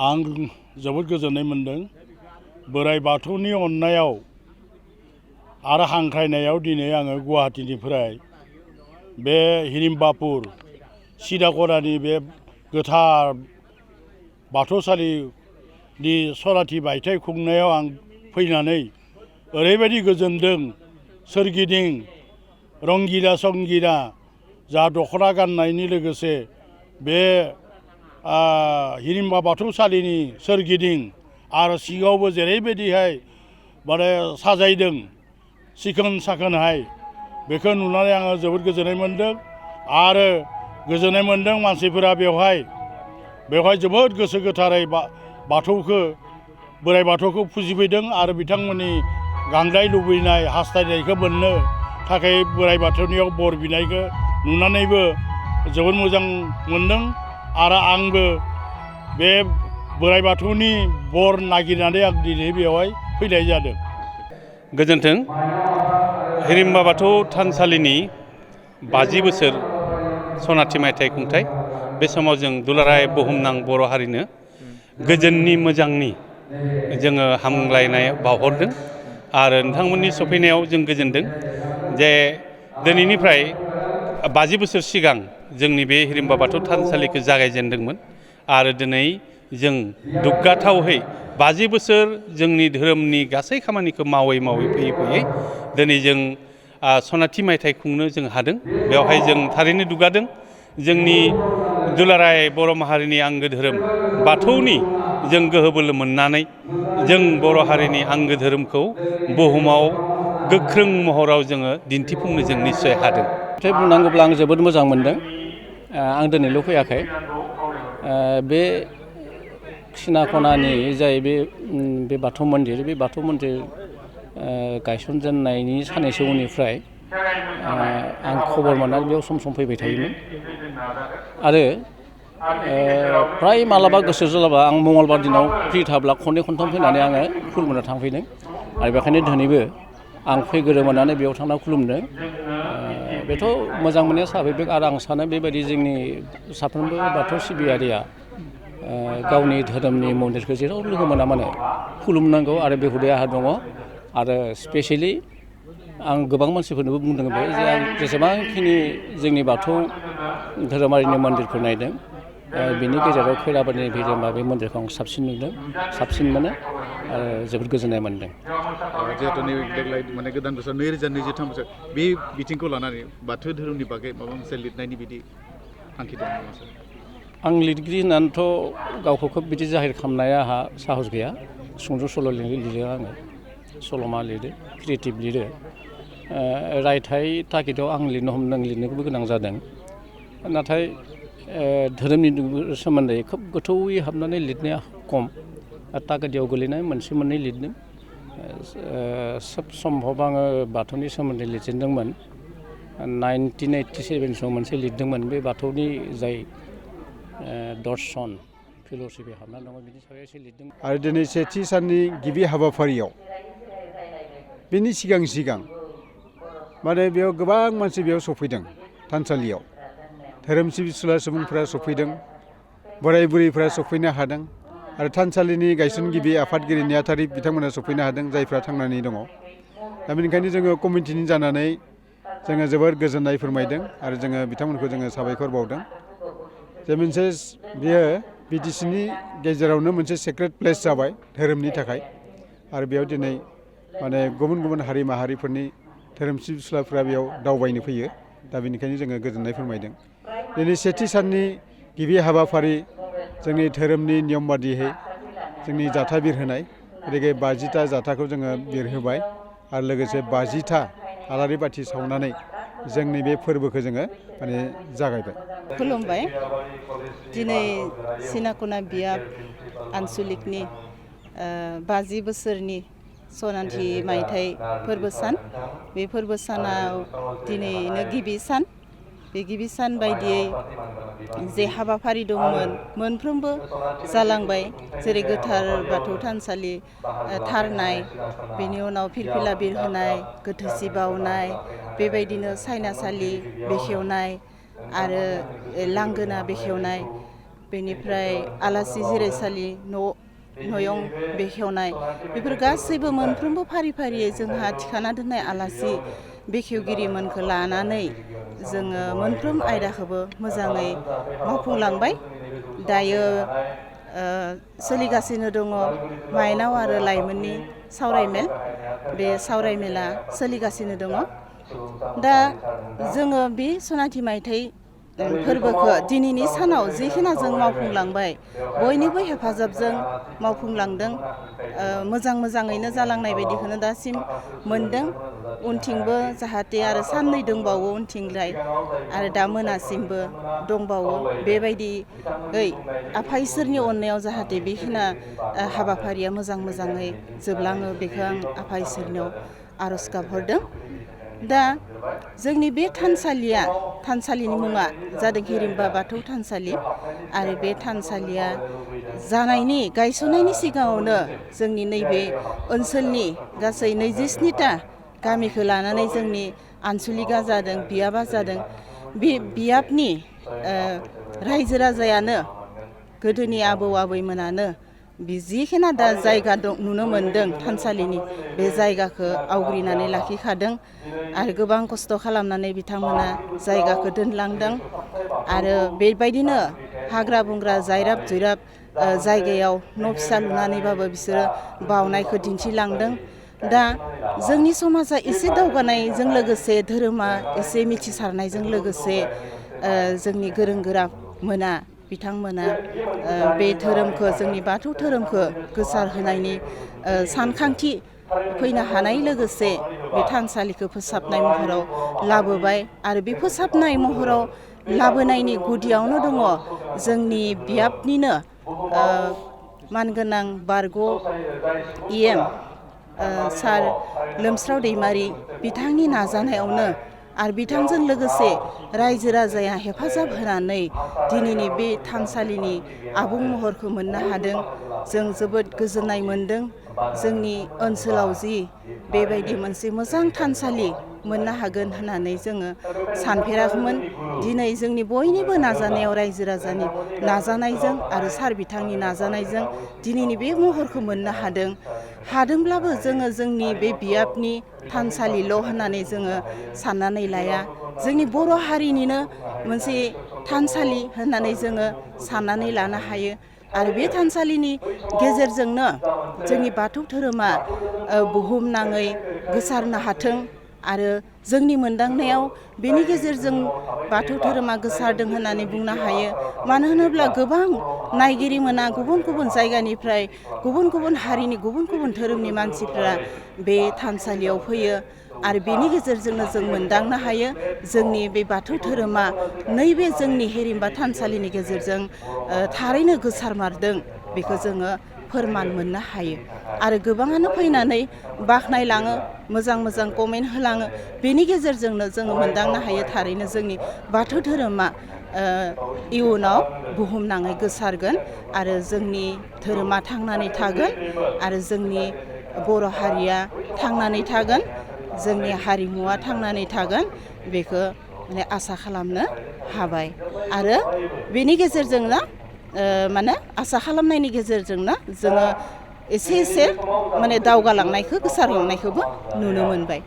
आं जोबोद गोजोननाय मोन्दों बोराइ बाथौनि अननायाव आरो हांख्रायनायाव दिनै आङो गुवाहाटीनिफ्राय बे हिरिम्बापुर सिदागरानि बे गोथार बाथौसालिनि सराथि बायथाइ खुंनायाव आं फैनानै ओरैबायदि गोजोनदों। सोरगिदिं रंगिना संगिना जा दख'ना गाननायनि लोगोसे बे हिरिम्बा बाथौसालिनि सोरगिदिं आरो सिङावबो जेरैबायदिहाय माने साजायदों सिखोन साखोनहाय बेखौ नुनानै आङो जोबोद गोजोननाय मोन्दों। आरो गोजोननाय मोन्दों मानसिफोरा बेवहाय जोबोद गोसो गोथारै बाथौखौ बोराइ बाथौखौ फुजिफैदों आरो बिथांमोननि गांनाय लुबैनाय हास्थायनायखौ मोननो थाखाय बोराइ बाथौनियाव बोर बिनायखौ नुनानैबो जोबोद मोजां मोन्दों। आरो आंबो बे बोराइ बाथौनि बोर नागिरनानै आं दिनै बेवहाय फैनाय जादों। गोजोन्थों। हिरिम्बा बाथौ थानसालिनि 50 बोसोर सनाथि मायथाइ खुंथाय बे समाव जों दुलाराय बुहुमनां बर' हारिनो गोजोननि मोजांनि जोङो हामग्लायनाय बावहरदों। आरो नोंथांमोननि सफैनायाव जों गोजोनदों जे दिनैनिफ्राय 50 बोसोर सिगां जोंनि बे हिरिम्बा बाथौ थानसालिखौ जागायजेनदोंमोन आरो दिनै जों दुग्गाथावहै 50 बोसोर जोंनि धोरोमनि गासै खामानिखौ मावै फैयै दिनै जों सनाथि मायथाइ खुंनो जों हादों। बेवहाय जों थारैनो दुगादों। जोंनि दुलाराय बर' माहारिनि आंगो धोरोम बाथौनि जों गोहो बोलो मोननानै जों बर' हारिनि आंगो धोरोमखौ बुहुमाव गोख्रों महराव जोङो दिन्थिफुंनो जों निस्सय हादों। मेथाइ बुंनांगौब्ला आं जोबोद मोजां मोनदों। आं दिनैल' फैयाखै। बे सिना खनानि जाय बे बाथौ मन्दिर गायसनजेननायनि साननैसो उननिफ्राय आं खबर मोननानै बेयाव सम सम फैबाय थायोमोन। आरो फ्राय मालाबा गोसो जालाबा आं मंगलबार दिनाव फ्रि थाब्ला खननै खनथाम फैनानै आङो खुलुमनो थांफैदों। आरो बेखायनो दिनैबो आं फैग्रो मोननानै बेयाव थांना खुलुमदों। बेथ' मोजां मोननाया साभाबिक। आरो आं सानो बेबायदि जोंनि साफ्रोमबो बाथौ सिबियारिया गावनि धोरोमनि मन्दिरखौ जेराव लोगो मोना मानो खुलुमनांगौ आरो बे हुदाया आंहा दङ। आरो स्पेसियेलि आं गोबां मानसिफोरनोबो बुंदों बे जे आं जेसेबांखिनि जोंनि बाथौ धोरोमारिनि मन्दिरफोर नायदों बिनि गेजेराव खैराबारिनि हिरिम्बा बे मन्दिरखौ आं साबसिन नुदों, साबसिन मोनो आरो जोबोद गोजोननाय मोन्दों। जिहेतु नै देग्लाय माने गोदान बोसोर 2023 बोसोर बे बिथिंखौ लानानै बाथौ धोरोमनि बागै माबा मोनसे लिरनायनि बिदि थांखि दं नामा सार? आं लिरगिरि होननानैथ' गावखौ खोब बिदि जाहिर खालामनाया आंहा साहस गैया। सुंद' सल' लिरो आङो, सल'मा लिरो, क्रिएटिभ लिरो। रायथाइ थाखिथाव आं लिरनो हमदों, लिरनोबो गोनां जादों। नाथाय धोरोमनि सोमोन्दै खोब गोथौयै हाबनानै लिरनाया खम। तागादियाव गोलैनाय मोनसे मोननै लिरदों। सोब सम्भब आङो बाथौनि सोमोन्दै लिरजेनदोंमोन 1987 सोआव मोनसे लिरदोंमोन। बे बाथौनि जाय दर्शन फिल'सफि हाबना दङ बिनि सायाव एसे लिरदों। आरो दिनै सेथि साननि गिबि हाबाफारियाव बिनि सिगां माने बेयाव गोबां मानसि बेयाव सफैदों। थानसालियाव धोरोम सिबिसुला सुबुंफ्रा सफैदों, बोराय बुरैफ्रा सफैनो हादों आरो थानसालिनि गायसनगिरि आफादगिरि नेहाथारि बिथांमोना सफैनो हादों, जायफ्रा थांनानै दङ। दा बेनिखायनो जोङो कमिटिनि जानानै जोङो जोबोर गोजोननाय फोरमायदों आरो जोङो बिथांमोनखौ जोङो साबायखर बावदों। जे मोनसे बेयो बिटिसिनि गेजेरावनो मोनसे सेक्रेट प्लेस जाबाय धोरोमनि थाखाय। आरो बेयाव दिनै माने गुबुन गुबुन हारि माहारिफोरनि धोरोम सिबिसुलाफ्रा बेयाव दावबायनो फैयो। दा बेनिखायनो जोङो गोजोननाय फोरमायदों। दिनै सेथि साननि गिबि हाबाफारि जोंनि धोरोमनि नियम बादियै जोंनि जाथा बिरहोनाय, गतिके 50टा जाथाखौ जोङो बिरहोबाय आरो लोगोसे 50टा आलारि बाथि सावनानै जोंनि बे फोरबोखौ जोङो माने जागायबाय। खुलुमबाय। दिनै सिनाखना बियाब आनसलिकनि 50 बोसोरनि सनाथि मायथाइ फोरबो सान। बे फोरबो सानाव दिनैनो गिबि सान। बे गिबि सान बायदियै जे हाबाफारि दंमोन मोनफ्रोमबो जालांबाय। जेरै गोथार बाथौ थानसालि थारनाय, बेनि उनाव फिरफिला बिरहोनाय, गोथैसि बावनाय, बेबायदिनो सायनासालि बेखेवनाय आरो लांगोना बेखेवनाय, बेनिफ्राय आलासि जिरायसालि नयं बेखेवनाय बेफोर गासैबो मोनफ्रोमबो फारि फारियै जोंहा थिखाना दोननाय आलासि बेखेवगिरिमोनखौ लानानै जोङो मोनफ्रोम आयदाखौबो मोजाङै मावफुंलांबाय। दायो सोलिगासिनो दङ माइनाव आरो लाइमोननि सावरायमेल। बे सावरायमेला सोलिगासिनो दङ। दा जोङो बे सनाथि मायथाइ फोरबोखौ दिनैनि सानाव जिखिना जों मावफुंलांबाय बयनिबो हेफाजाबजों मावफुंलांदों। मोजाङैनो जालांनाय बायदिखौनो दासिम मोनदों। उनथिंबो जाहाथे आरो साननै दंबावो उनथिंलाय आरो दा मोनासिमबो दंबावो बेबायदियै आफा इसोरनि अननायाव जाहाथे बेखिना हाबाफारिया मोजाङै जोबलाङो बेखौ आं आफा इसोरनियाव आर'ज गाबहरदों। दा जोंनि बे थानसालिनि मुङा जादों हिरिम्बा बाथौ थानसालि आरो बे थानसालिया गायसननायनि सिगाङावनो जोंनि नैबे ओनसोलनि गासै 27टा गामिखौ लानानै जोंनि आनसलिकआ जादों, बियाबा जादों। बे बियाबनि रायजो राजायानो गोदोनि आबौ आबैमोनानो जिखिना दा जायगा नुनो मोन्दों थानसालिनि बे जायगाखौ आवग्रिनानै लाखिखादों आरो गोबां खस्थ' खालामनानै बिथांमोना जायगाखौ दोनलांदों आरो बेबायदिनो हाग्रा बंग्रा जायराब जुराब जायगायाव न' फिसा लुनानैबाबो बिसोरो बावनायखौ दिन्थिलांदों। दा जोंनि समाजा एसे दावगानायजों लोगोसे धोरोमा एसे मिथिसारनायजों लोगोसे जोंनि गोरों गोरा बिथांमोना बे धोरोमखौ जोंनि बाथौ धोरोमखौ गोसारहोनायनि सानखांथि फैनो हानाय लोगोसे बे थानसालिखौ फोसाबनाय महराव लाबोबाय आरो बे फोसाबनाय महराव लाबोनायनि गुदियावनो दङ जोंनि बियाबनिनो मानगोनां बारग' EM सार लोमस्राव दैमारि बिथांनि नाजानायावनो आरो बिथांजों लोगोसे रायजो राजाया हेफाजाब होनानै दिनैनि बे थानसालिनि आबुं महरखौ मोननो हादों। जों जोबोद गोजोननाय मोनदों। जोंनि ओनसोलाव जि बेबायदि मोनसे मोजां थानसालि मोननो हागोन होननानै जोङो सानफेराखैमोन। दिनै जोंनि बयनिबो नाजानायाव रायजो राजानि नाजानायजों आरो सार बिथांनि नाजानायजों दिनैनि बे महरखौ मोननो हादोंब्लाबो जोङो जोंनि बे बियाबनि थानसालिल' होननानै जोङो साननानै लाया। जोंनि बर' हारिनिनो मोनसे थानसालि होननानै जोङो साननानै लानो हायो आरो बे थानसालिनि गेजेरजोंनो जोंनि बाथौ धोरोमा बुहुमनाङै गोसारनो हाथों आरो जोंनि मोनदांनायाव बेनि गेजेरजों बाथौ धोरोमा गोसारदों होननानै बुंनो हायो। मानो होनोब्ला गोबां नायगिरि मोना गुबुन गुबुन जायगानिफ्राय गुबुन गुबुन हारिनि गुबुन गुबुन धोरोमनि मानसिफ्रा बे थानसालियाव फैयो आरो बेनि गेजेरजोंनो जों मोनदांनो हायो जोंनि बे बाथौ धोरोमा नैबे जोंनि हिरिम्बा थानसालिनि गेजेरजों थारैनो गोसारमारदों बेखौ जोङो फोरमान मोननो हायो आरो गोबाङानो फैनानै बाख्नायलाङो मोजां कमेन्ट होलाङो। बेनि गेजेरजोंनो जोङो मोनदांनो हायो थारैनो जोंनि बाथौ धोरोमा इयुनाव बुहुमनाङै गोसारगोन आरो जोंनि धोरोमा थांनानै थागोन आरो जोंनि बर' हारिया थांनानै थागोन, जोंनि हारिमुवा थांनानै थागोन बेखौ आसा खालामनो हाबाय आरो बेनि गेजेरजोंनो आसा खालामनायनि गेजेरजोंनो जोङो एसे दावगालांनायखौ गोसारलांनायखौबो नुनो मोनबाय।